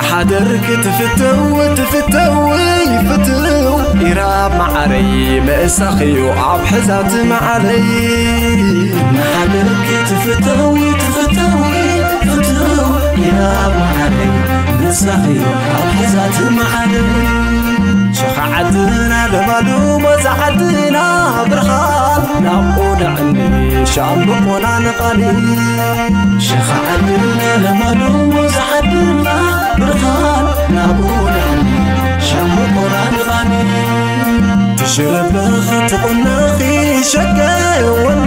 ሓደርክ ትፍተው ትፍተው ይፍትው ኢራብ መዓረይ ምእሳኽዩ ኣብ ሕዛት መዓረይ። ሓደርክ ትፍተው ትፍተው ይፍትው ኢራብ መዓረይ ምእሳኽዩ ኣብ ሕዛት መዓረይ። ሸኻ ዓድና ለማሉ ሞዛ ዓድና ብርሃን ናብኡ ንዕኒ ሻምብቆና ንቓኒ። ሸኻ ዓድና ለማሉ ሞዛ ዓድና ብርሃን ናብኡ ንዕኒ ሻምብቆና ንቓኒ። ትሽረበኺ ትቑነኺ ሸገወኒ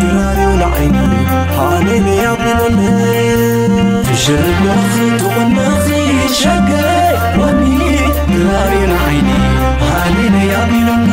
ድራርዩ ንዓይኒ ሃሌሉያ ቢለኒ። ትሽረበኺ ትቑነኺ ሸገወኒ ድራርዩ ንዓይኒ ሃሌሉያ ቢለኒ።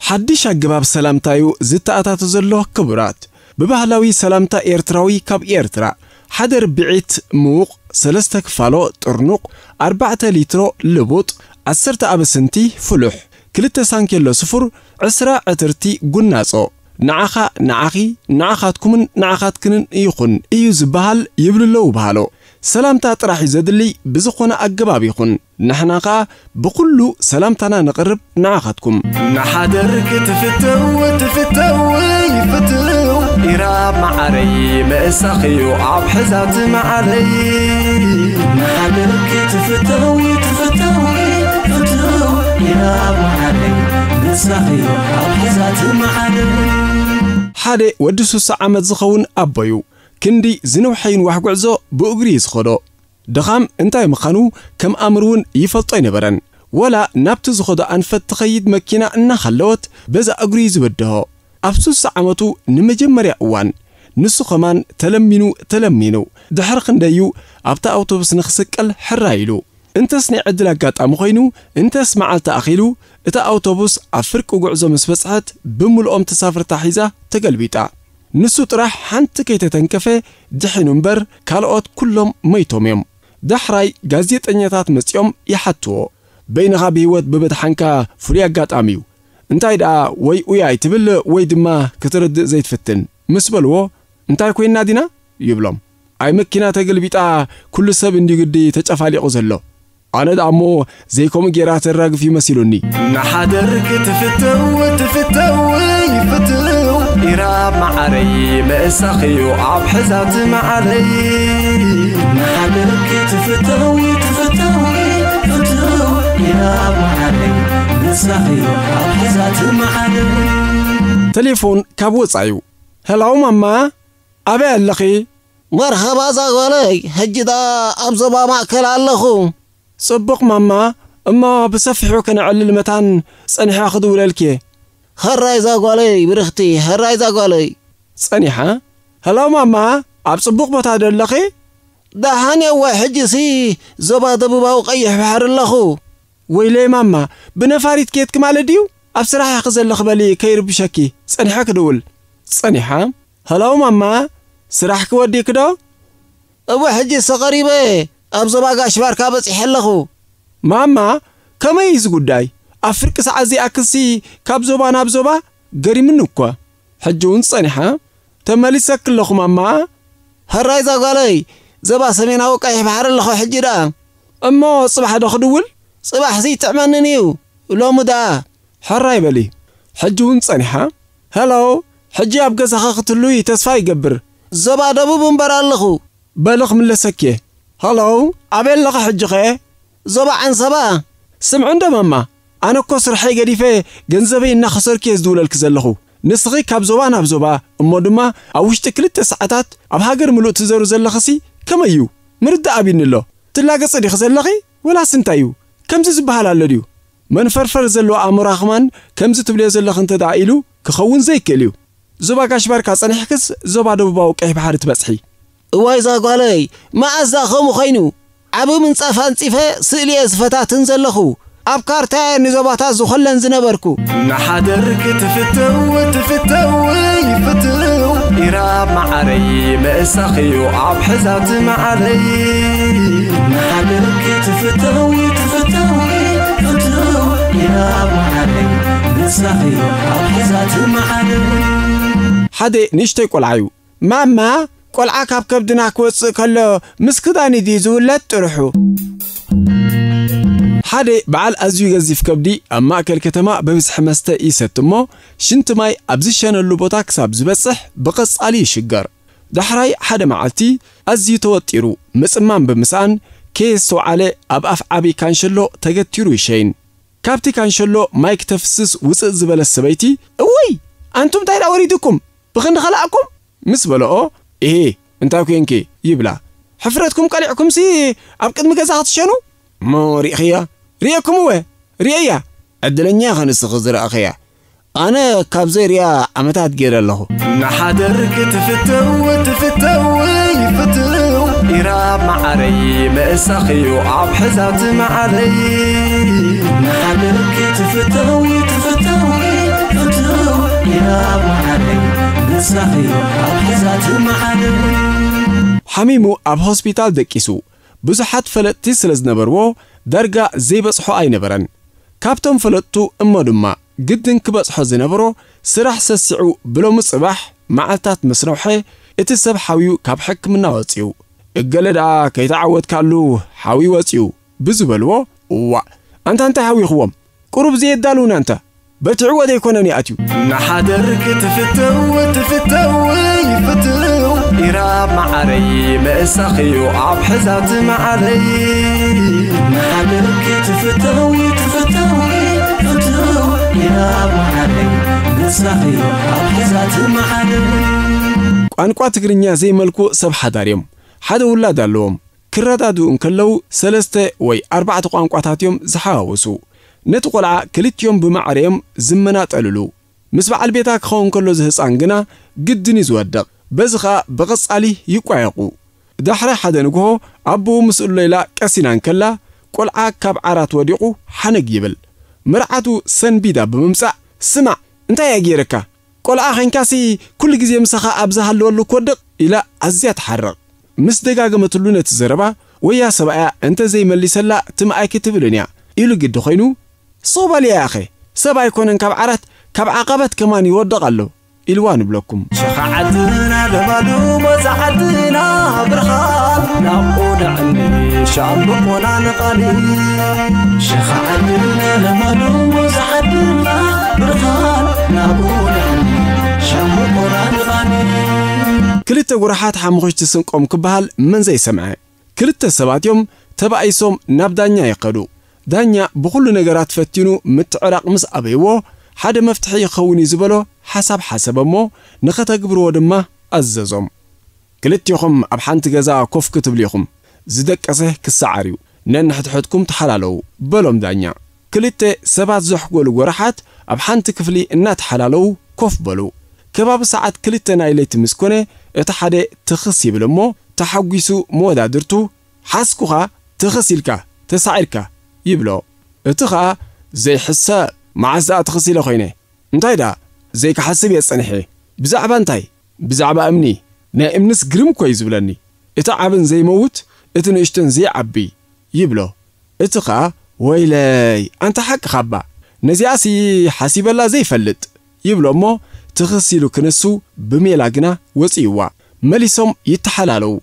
ሓድሽ ኣገባብ ሰላምታዩ ዝተኣታቶ ዘሎ ክቡራት። ብባህላዊ ሰላምታ ኤርትራዊ ካብ ኤርትራ። ሓደ ርብዒት ምዉቕ፣ ሰለስተ ክፋሎ ጥርኑቕ፣ ኣርባዕተ ሊትሮ ልቡጥ፣ ዓሰርተ ኣበስንቲ ፍሉሕ፣ ክልተ ሳንኬሎ ስፉር፣ ዕስራ ዕትርቲ ጉናጾ። ንዓኻ፣ ንዓኺ፣ ንዓኻትኩምን ንዓኻትክንን ይኹን እዩ ዝበሃል ይብሉ ኣለዉ በሃሎ። ሰላምታ ጥራሕ እዩ ዘድሊ ብዝኾነ ኣገባብ ይኹን። ንሕና ኸኣ ብኹሉ ሰላምታና ነቕርብ ንዓኻትኩም። ንሓደርክ ትፍተው ትፍተው ይፍትው ኢራብ መዓረይ ምእሳኽዩ ኣብ ሕዛት መዓረይ። ንሓደርክ ትፍተው ትፍተው ይፍትው ኢራብ መዓረይ ምእሳኽዩ ኣብ ሕዛት መዓረይ። ሓደ ወዲ ሱሳ ዓመት ዝኸውን ኣቦዩ ክንዲ ዝንውሐ ይንዋሕ ጉዕዞ ብእግሩ እዩ ዝኸዶ። ድኻም እንታይ ምዃኑ ከም ኣምር እውን ይፈልጦ ኣይነበረን። ወላ ናብቲ ዝኸዶ ኣንፈት ትኸይድ መኪና እናሃለወት በዛ እግሩ እዩ ዝበድሆ። ኣብ ሱሳ ዓመቱ ንመጀመርያ እዋን ንሱ ኸማን ተለሚኑ ተለሚኑ ድሕሪ ክንደዩ ኣብታ ኣውቶቡስ ንኽስቀል ሕራይ ኢሉ። እንተስ ናይ ዕድል ኣጋጣሚ ኾይኑ፣ እንተስ መዓልቲ ኣኺሉ፣ እታ ኣውቶቡስ ኣብ ፍርቂ ጉዕዞ ምስ በጽሐት ብምልኦም ተሳፍርታ ሒዛ ተገልቢጣ። ንሱ ጥራሕ ሓንቲ ከይተተንከፈ ድሒኑ እምበር ካልኦት ኩሎም መይቶም እዮም። ዳሕራይ ጋዜጠኛታት መጺኦም ይሓትዎ፣ በይንኻ ብህይወት ብመድሓንካ ፍሉይ ኣጋጣሚ እዩ። እንታይ ደኣ ወይ ኡይ ኣይትብል ወይ ድማ ክትርድእ ዘይትፍትን ምስ በልዎ፣ እንታይ ኮይንና ዲና ይብሎም። ኣይ መኪና ተገልቢጣ ኩሉ ሰብ እንዲዩ ግዲ ተጨፋሊቑ ዘሎ። ኣነ ደኣ እሞ ዘይከምኡ ጌራ ተራግፍ እዩ መሲሉኒ። ንሓደርክ ትፍተው ትፍተው ይፍትው ኢራብ መዓረይ ምእሳኽዩ ኣብ ሕዛት መዓረይ። ንሓደርክ ትፍተው ትፍተው ይፍትው ኢራብ መዓረይ ምእሳኽዩ ኣብ ሕዛት መዓረይ። ቴሌፎን ካብ ወጻዩ። ሄላው ማማ፣ ኣበይ ኣለኺ? መርሃባ ዛጓለይ፣ ሕጂ ደኣ ኣብ ዞባ ማእከል ኣለኹ። ጽቡቕ ማማ፣ እሞ ብሰፊሑ ከነዕልል መታን ጸኒሐ ክድውለልኪ እየ። ሕራይ ዛጓለይ ብርኽቲ፣ ሕራይ ዛጓለይ። ጸኒሓ? ሄሎ ማማ፣ ኣብ ጽቡቕ ቦታ ዶ ኣለኺ? ደሓን እየ እወ፣ ሕጂሲ ዞባ ደቡባዊ ቀይሕ ባሕሪ ኣለኹ። ወይለይ ማማ፣ ብነፋሪት ኬድኪ ማለት ድዩ? ኣብ ስራሕ ኢኺ ዘለኺ በሊ ከይርብሸኪ፣ ጸኒሐ ክድውል። ጸኒሓ? ሄሎ ማማ፣ ስራሕኪ ወዲእኪ ዶ? እወ፣ ሕጂስ ቀሪበ፣ ኣብ ዞባ ጋሽ ባርካ በጺሐ ኣለኹ። ማማ፣ ከመይ እዩ እዚ ጉዳይ? ኣብ ፍርቂ ሰዓት ዘይኣክልሲ ካብ ዞባ ናብ ዞባ? ገሪሙኒ እኳ። ሕጂ እውን ጸኒሓ? ተመሊሰኪ ኣለኹ ማማ። ሕራይ ዛጓለይ፣ ዞባ ሰሜናዊ ቀይሕ ባሕሪ ኣለኹ ሕጂ ደኣ። እሞ ጽባሕ ዶ ክድውል? ጽባሕሲ ይጥዕመንን እዩ፣ ሎሚ ደኣ። ሕራይ በሊ። ሕጂ እውን ጸኒሓ? ሄሎ፣ ሕጂ ኣብ ገዛኺ ክትህልዊ ተስፋ ይገብር። ዞባ ደቡብ እምበር ኣለኹ። በሊ ክምለሰኪ እየ። ሄሎ፣ ኣበይ ኣለኺ ሕጂኸ? ዞባ ዓንሰባ። ስምዒ እንዶ ማማ፣ ኣነ እኮ ስርሐይ ገዲፈ ገንዘበይ እናኸሰርኩ እየ ዝድውለልኪ ዘለኹ። ንስኺ ካብ ዞባ ናብ ዞባ፣ እሞ ድማ ኣብ ውሽጢ ክልተ ሰዓታት ኣብ ሃገር ምሉእ ትዘሩ ዘለኽሲ ከመይ እዩ? ምርዳእ ኣቢኒ ኣሎ። ትላገጺ ዲኺ ዘለኺ? ወላስ እንታይ እዩ? ከምዚ ዝበሃል ኣሎ ድዩ? መንፈርፈር ዘለዎ ኣእምሮኻ ከማን ከምዚ ትብልዮ ዘለኺ እንተ ደኣ ኢሉ ክኸውን ዘይክእል እዩ። ዞባ ጋሽ ባርካ ጸኒሕክስ ዞባ ደቡባዊ ቀይሕ ባሕሪ ትበጽሒ። እዋይ እዛ ጓለይ፣ መኣስ ደኣ ከምኡ ኾይኑ? ዓቢ ምንጻፍ ኣንጺፈ ስእሊ እየ ዝፈታትን ዘለኹ። ኣብ ካርታ እየ ንዞባታት ዝኾለን ዝነበርኩ። ንሓደር ክትፍተው ትፍተው ይፍትው ኢራብ መዓረይ ምእሳኽዩ ኣብ ሕዛት መዓረይ። ንሓደር ክትፍተው ትፍተው ይፍትው ኢራብ መዓረይ ምእሳኽዩ ኣብ ሕዛት መዓረይ። ሓደ ንእሽተይ ቆልዓ እዩ። ማማ፣ ቆልዓ ካብ ከብድና ክወጽእ ከሎ ምስ ክዳኒ ድዩ ዝውለድ ጥርሑ? ሓደ በዓል ኣዝዩ ገዚፍ ከብዲ ኣብ ማእከል ከተማ ብብዝሒ መስተ ይሰቲ እሞ፣ ሽንቲ ማይ ኣብ ዝሸነሉ ቦታ ክሳብ ዝበጽሕ ብቐጻሊ ይሽገር። ዳሕራይ ሓደ መዓልቲ ኣዝዩ ተወጢሩ፣ ምጽማም ብምስኣን ከየስተውዓለ ኣብ ኣፍ ዓቢ ካንሸሎ ተገቲሩ ይሸይን። ካብቲ ካንሸሎ ማይ ክተፍስስ ውጽእ ዝበለት ሰበይቲ፣ "እውይ! ኣንቱም እንታይ ደኣ ወሪዱኩም? ብኽንዲ ኸላእኩም?" ምስ በልኦ፣ "እሄ፣ እንታይ ኮንኪ?" ይብላ። "ሕፍረትኩም ቀሊዕኩምሲ ኣብ ቅድሚ ገዛ ክትሸኑ?" "እሞ ሪእኽያ?" "ርእየኩም እወ፣ ርእየያ። ዕድለኛ ኢኻ ንስኺ ዝረኣኽያ። ኣነ ካብ ዘይሪኣ ዓመታት ገይረ ኣለኹ።" እናሓደርክ ትፍተው፣ ትፍተው፣ ይፍትው። ኢራ መዓረይ ምእሳኽዩ ኣብ ሕዛት መዓረይ። እናሓደርክ ትፍተው፣ ትፍተው፣ ይፍትው። ኢራ መዓረይ ምእሳኽዩ ኣብ ሕዛት መዓረይ። ሓሚሙ ኣብ ሆስፒታል ደቂሱ። ብዙሓት ፈለጥቲ ስለ ዝነበርዎ ዳርጋ ዘይበጽሖ ኣይነበረን። ካብቶም ፈለጥቱ እሞ ድማ ግድን ክበጽሖ ዝነበሮ ስራሕ ሰሲዑ ብሎሚ ጽባሕ መዓልታት ምስ ነውሐ እቲ ሰብ ሓውዩ ካብ ሕክምና ወጺኡ። እገለ ደኣ ከይተዓወትካሉ ሓውዩ ወጺኡ ብዝበልዎ፣ እዋእ፣ ኣንታ እንታይ ሓዊኽዎም? ቁሩብ ዘየዳልውና እንተ በቲ ዕወት ኣይኮነን ይኣትዩ። እናሓደርክ ትፍተው፣ ትፍተው፣ ይፍትው። ኢራ መዓረይ ምእሳኽዩ ኣብ ሕዛት መዓረይ። እናሓደርክ ትፍተው፣ ትፍተው፣ ይፍትው። ኢራ መዓረይ ምእሳኽዩ ኣብ ሕዛት መዓረይ። ቋንቋ ትግርኛ ዘይመልኩ ሰብ ሓዳር እዮም። ሓደ ውላድ ኣለዎም። ክረዳድኡ እንከለዉ ሰለስተ ወይ ኣርባዕተ ቋንቋታት እዮም ዝሓዋውሱ። ነቲ ቆልዓ ክልቲኦም ብማዕረ እዮም ዝመናጠልሉ። ምስ በዓል ቤታ ክኸውን ከሎ እዚ ህጻን ግና ግድን እዩ ዝወድቕ። በዚ ኸኣ ብቐጻሊ ይቋየቑ። ዳሕራይ ሓደ ንግሆ ኣቦኡ ምስ እሎ ኢላ ቀስ ኢላ እንከላ፣ ቆልዓ ካብ ዓራት ወዲቑ ሓነግ ይብል። መርዓቱ ሰንቢዳ ብምምጻእ፣ "ስማዕ፣ እንታይ እያ ገይረካ? ቆልዓ ኸንካሲ ኩሉ ግዜ ምሳኻ ኣብ ዝሃለወሉ ክወድቕ?" ኢላ ኣዝያ ትሓርቕ። ምስ ደጋገመትሉ ነቲ ዘረባ፣ ወያ ሰብኣያ እንተ ዘይመሊሰላ ትም ኣይክትብልን እያ ኢሉ ግዲ ኾይኑ፣ "ስቕ በል እያ ያኸ፣ ሰብ ኣይኮነን ካብ ዓራት፣ ካብ ዓቐበት ከማን ይወድቕ ኣሎ" ኢልዋ ንብለኩም። ሸኻ ዓድና ለማሉ ሞዛ ዓድና ብርሃን ናብኡ ንዕኒ ሻምብቆና ንቓኒ። ሸኻ ዓድና ለማሉ ሞዛ ዓድና ብርሃን ናብኡ ንዕኒ ሻምብቆና ንቓኒ። ክልተ ጉራሓት ሓሙኽሽቲ ስንቆም ክበሃል መን ዘይሰምዐ? ክልተ ሰባት እዮም ተባኢሶም ናብ ዳኛ ይኸዱ። ዳኛ ብኹሉ ነገራት ፈቲኑ ምትዕራቕ ምስ ኣበይዎ፣ ሓደ መፍትሒ ይኸውን እዩ ዝበሎ ሓሳብ ሓሰበ እሞ ንኸተግብርዎ ድማ ኣዘዞም። "ክልቴኹም ኣብ ሓንቲ ገዛ ኮፍ ክትብሉ ኢኹም። ዝደቀሰ ክሰዓር እዩ። ነንሕድሕድኩም ተሓላለዉ" በሎም ዳኛ። ክልተ ሰባት ዘሕጎሉ ጎራሓት ኣብ ሓንቲ ክፍሊ እናተሓላለዉ ኮፍ በሉ። ከባቢ ሰዓት ክልተ ናይ ለይቲ ምስ ኮነ፣ እቲ ሓደ ትኽስ ይብል እሞ፣ ተሓጒሱ መወዳድርቱ፣ "ሓስኩኻ፣ ትኽስ ኢልካ፣ ተሳዒርካ" ይብሎ። እቲ ኸኣ፣ "ዘይሕሰብ፣ መዓስ ደኣ ትኽስ ኢለ ኮይነ? እንታይ ደኣ ዘይክሓስብ እየ ጸኒሐ። ብዛዕባ እንታይ? ብዛዕባ እምኒ። ናይ እምንስ ግርም እኮ እዩ ዝብለኒ። እቲ ዓብን ዘይመውት፣ እቲ ንእሽቶን ዘይዓቢ" ይብሎ። እቲ ኸኣ፣ "ወይለይ፣ ኣንታ ሓቅኻ እባ፣ ነዚኣሲ ሓሲበላ ዘይፈልጥ" ይብሎ እሞ፣ ትኽስ ኢሉ ክንሱ ብሜላ ግና ወጺእዋ። መሊሶም ይተሓላለዉ።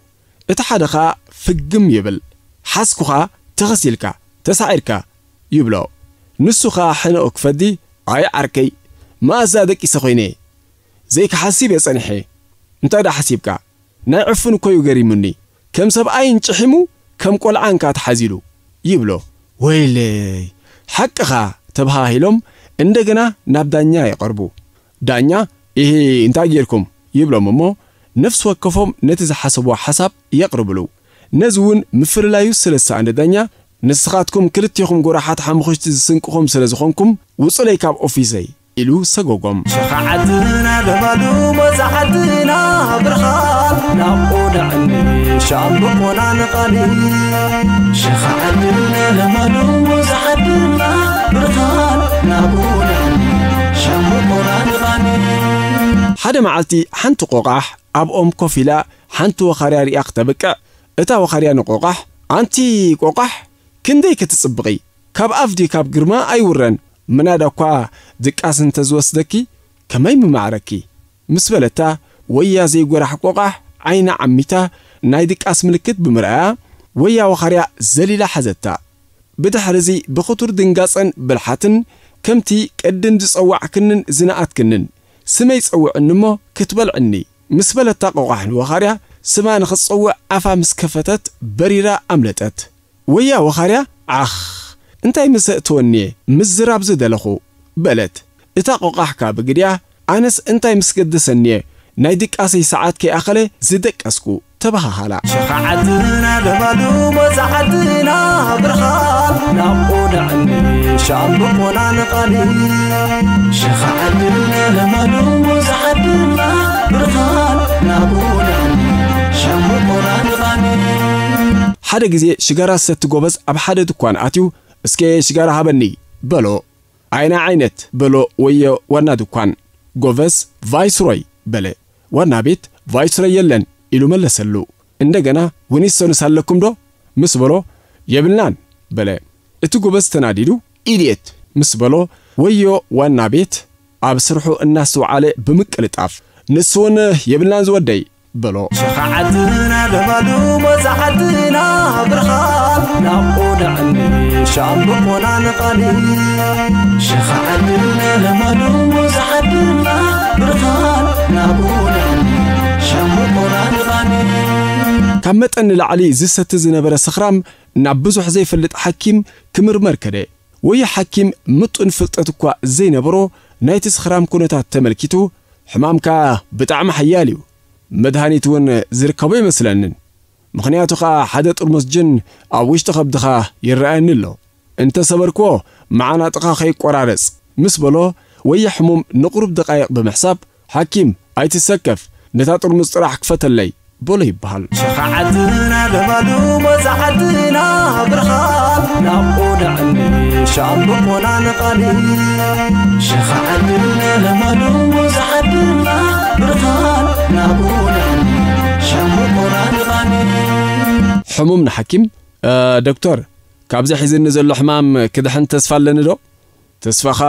እቲ ሓደ ኸኣ ፍግም ይብል። "ሓስኩኻ፣ ትኽስ ኢልካ፣ ተሳዒርካ" ይብሎ። ንሱ ኸኣ ሕነኡ ክፈዲ፣ "ኣይ ዓርከይ፣ መኣዛ ደቂሰ ኮይነ? ዘይክሓስብ እየ ጸኒሐ። እንታይ ደኣ ሓሲብካ? ናይ ዕፉን እኮ እዩ ገሪሙኒ። ከም ሰብኣይን ጭሒሙ፣ ከም ቆልዓን ከኣ ተሓዚሉ" ይብሎ። "ወይለይ፣ ሓቅኻ" ተባሃሂሎም እንደገና ናብ ዳኛ ይቐርቡ። ዳኛ፣ "ኢሂ፣ እንታይ ጌርኩም?" ይብሎም እሞ፣ ነፍሲ ወከፎም ነቲ ዝሓሰብዎ ሓሳብ የቕርብሉ። ነዚ እውን ምፍልላዩ ስለ ዝሰኣነ ዳኛ፣ "ንስኻትኩም ክልቴኹም ጎራሓት ሓሙኽሽቲ ዝስንቅኹም ስለ ዝኾንኩም፣ ውጹለይ ካብ ኦፊሰይ" ኢሉ ሰጎጎም። ሸኻ ዓድና ለማሉ ሞዛ ዓድና ብርሃን ናብኡ ንዕኒ ሻምብቆና ንቓኒ። ሸኻ ዓድና ለማሉ ሞዛ ዓድና ብርሃን ናብኡ ንዕኒ ሻምብቆና ንቓኒ። ሓደ መዓልቲ ሓንቲ ቆቓሕ ኣብ ኦም ኮፍ ኢላ ሓንቲ ወኻርያ ሪኣ ክተብቅዕ፣ እታ ወኻርያ ንቆቓሕ፣ "ኣንቲ ቆቓሕ፣ ክንደይ ክትጽብቒ! ካብ ኣፍ ድዩ ካብ ግርማ ኣይውረን፣ ምናዳ እኳ ድቃስ እንተ ዝወስደኪ ከመይ ምማዕረኪ!" ምስ በለታ፣ ወያ ዘይጎራሕ ቆቓሕ ዓይና ዓሚታ ናይ ድቃስ ምልክት ብምርኣያ፣ ወያ ወኻርያ ዘሊላ ሓዘታ። ብድሕርዚ ብኽቱር ድንጋጸን ብልሓትን፣ ከምቲ ቅድም ዝጸዋዕክንን ዝነኣትክንን፣ ስመይ ጸውዕኒ እሞ ክትበልዕኒ፣ ምስ በለታ ቆቋሕ ንወኻርያ ስማ ንኽትጸውዕ ኣፋ ምስ ከፈተት በሪራ ኣምለጠት። ወያ ወኻርያ፣ ዓኽ፣ እንታይ ምስ እትወኒየ ምዝራብ ዝደለኹ፣ በለት። እታ ቆቋሕ ከኣ ብግዲኣ፣ ኣነስ እንታይ ምስ ገደሰኒየ፣ ናይ ድቃሰይ ሰዓት ከይኣኸለ ዝደቀስኩ፣ ተበሃሃላ። ሸኻ ዓድና ለማሉ መዛ ዓድና ብርሃን ናብ ቁንዕኒ ሻምብቆና ንቓኒ። ሸኻ ዓድና ለማሉ መዛ ዓድና ብርሃን ናብ ቁንዕኒ ሻምብቆና ንቓኒ። ሓደ ግዜ ሽጋራ ዝሰቲ ጎበዝ ኣብ ሓደ ድኳን ኣትዩ፣ "እስከ ሽጋራ ሃበኒ" በሎ። "ኣይና ዓይነት?" በሎ ወዮ ዋና ድኳን። ጎበዝ፣ "ቫይስሮይ" በለ። ዋና ቤት፣ "ቫይስሮይ የለን" ኢሉ መለሰሉ። እንደገና፣ "ዊኒስቶንስ ኣለኩም ዶ?" ምስ በሎ፣ "የብልናን" በለ። እቲ ጎበዝ ተናዲዱ፣ "ኢድየት" ምስ በሎ፣ ወዮ ዋና ቤት ኣብ ስርሑ እናስተውዓለ ብምቅልጣፍ፣ "ንስውን የብልናን ዝወደይ" በሎ። ሸኻ ዓድና ለማሉ መዛ ዓድና ብርሃን ናብ ቁንዕኒ ሻምብቆና ንቓኒ። ሸኻ ዓድና ለማሉ መዛ ዓድና ብርሃን ናብ ቁንዕኒ ሻምብቆና ንቓኒ። ካብ መጠን ንላዕሊ ዝሰቲ ዝነበረ ሰኽራም ናብ ብዙሕ ዘይፈልጥ ሓኪም ክምርመር ከደ። ወዮ ሓኪም ምጡን ፍልጠት እኳ ዘይነበሮ፣ ናይቲ ሰኽራም ኩነታት ተመልኪቱ፣ "ሕማምካ ብጣዕሚ ሓያል እዩ፣ መድሃኒት እውን ዝርከቦ ይመስለንን። ምኽንያቱ ኸኣ ሓደ ጥርሙስ ጅን ኣብ ውሽጢ ከብድኻ ይረኣየኒ ኣሎ። እንተ ሰበርክዎ፣ መዓናጥኻ ከይቆራረጽ" ምስ በሎ፣ ወዮ ሕሙም ንቑሩብ ደቃይቕ ብምሕሳብ፣ "ሓኪም፣ ኣይትሰከፍ፣ ነታ ጥርሙዝ ጥራሕ ክፈተለይ" በሎ ይበሃል። ሸኻ ዓድና ለማሉ መዛ ዓድና ብርሃን ናብ ቁንዕኒ ሻምብቆና ንቓኒ። ሸኻ ዓድና ለማሉ መዛ ዓድና ብርሃን ናብ ቁንዕኒ ሻምብቆና ንቓኒ። ሕሙም ንሓኪም፣ "እ፣ ዶክተር፣ ካብዚ ሒዝኒ ዘሎ ሕማም ክድሕን ተስፋ ኣለኒ ዶ?" "ተስፋኻ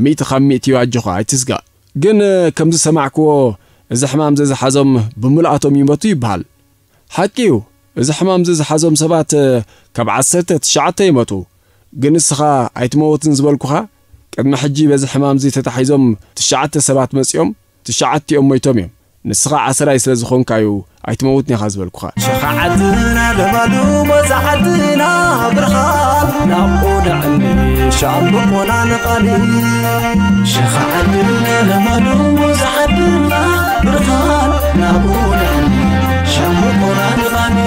ሚእቲ ካብ ሚእቲ እዩ፣ ኣጆኻ ኣይትስጋእ። ግን ከም ዝሰማዕክዎ፣ እዚ ሕማም እዚ ዝሓዞም ብምልኣቶም ይመቱ ይበሃል። ሓቂ እዩ፣ እዚ ሕማም እዚ ዝሓዞም ሰባት ካብ ዓሰርተ ትሽዓተ ይመቱ። ግን ንስኻ ኣይትመውትን ዝበልኩኻ፣ ቅድሚ ሕጂ በዚ ሕማም እዚ ተታሒዞም ትሽዓተ ሰባት መጺኦም፣ ትሽዓቲኦም ሞይቶም እዮም። ንስኻ ዓሰራይ ስለ ዝኾንካ እዩ ኣይትመውትን ኢኻ ዝበልኩኻ።" ሸኻ ዓድና ለማሉ መዛ ዓድና ብርሃን ናብ ቁንዕኒ ሻምብቆና ንቓኒ። ሸኻ ዓድና ለማሉ መዛ ዓድና ብርሃን ናብ ቁንዕኒ ሻምብቆና ንቓኒ።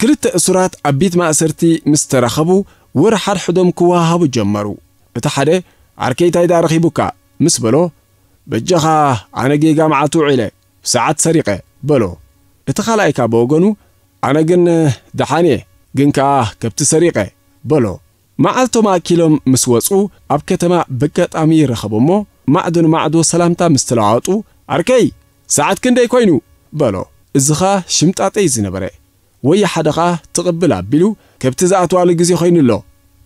ክልተ እሱራት ኣብ ቤት ማእሰርቲ ምስ ተራኸቡ፣ ወረ ሓድሕዶም ክወሃሃቡ ጀመሩ። እቲ ሓደ፣ "ዓርከይ፣ እንታይ ደኣ ረኺቡካ?" ምስ በሎ፣ "በጃኻ፣ ኣነ ጌጋ መዓልቲ ውዒለ፣ ሰዓት ሰሪቐ" በሎ። እቲ ካልኣይ ከኣ ብወገኑ፣ "ኣነ ግን ደሓን እየ፣ ግን ከኣ ከብቲ ሰሪቐ" በሎ። መዓልቶም ኣኪሎም ምስ ወጹ፣ ኣብ ከተማ በጋጣሚ ረኸቦ እሞ፣ ማዕዶ ንማዕዶ ሰላምታ ምስ ተለዋወጡ፣ "ዓርከይ፣ ሰዓት ክንደይ ኮይኑ?" በሎ። እዚ ኸኣ ሽምጣጠ እዩ ዝነበረ። ወይ ሓደ ኸኣ ትቕብል ኣቢሉ፣ "ከብቲ ዝኣትዋሉ ግዜ ኮይኑ ኣሎ"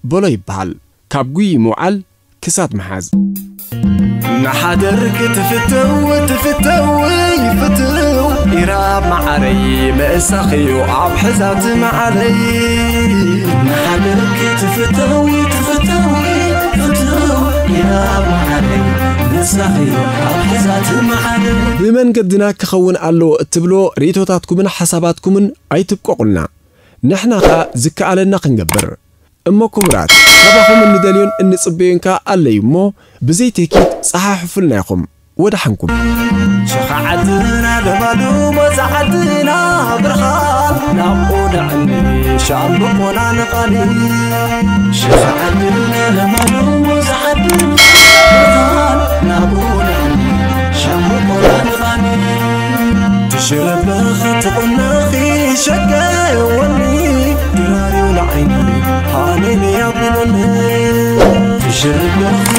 በሎ ይበሃል። ካብ ጉይ ምውዓል ክሳድ ምሓዝ። እናሓደርክ ትፍተው፣ ትፍተው፣ ይፍትው፣ ኢራብ መዓረይ፣ ምእሳኽዮ ኣብ ሕዛት መዓረይ። እናሓደርክ ትፍተው፣ ትፍተው፣ ይፍትው፣ ኢራብ መዓረይ፣ ምእሳኽዮ ኣብ ሕዛት መዓረይ። ብመንገድና ክኸውን ኣለዎ እትብሎ ርእይቶታትኩምን ሓሳባትኩምን ኣይትብቀቑልና። ንሕና ኸኣ ዝከኣለና ክንገብር። እሞ ክቡራት፣ ካባኹም እንደልዮን እንጽበዮን ከኣ ኣለዩ እሞ፣ ብዘይ ቴኪት ጸሓሕፉልና ኢኹም። ወደሓንኩም። ሸኻ ዓድና ለማሉ መዛ ዓድና ብርሃን ናብ ቁንዕኒ ሻምብቆና ንቓኒ። ሸኻ ዓድና ለማሉ መዛ ዓድና ብርሃን ናብ ቁንዕኒ ሻምብቆና ንቓኒ። ትሽረበኺ ትቑነኺ ሸገወኒ፣ ድራርዩ ንዓይኒ ሃሌሉያ ብለኒ። ትሽረበኺ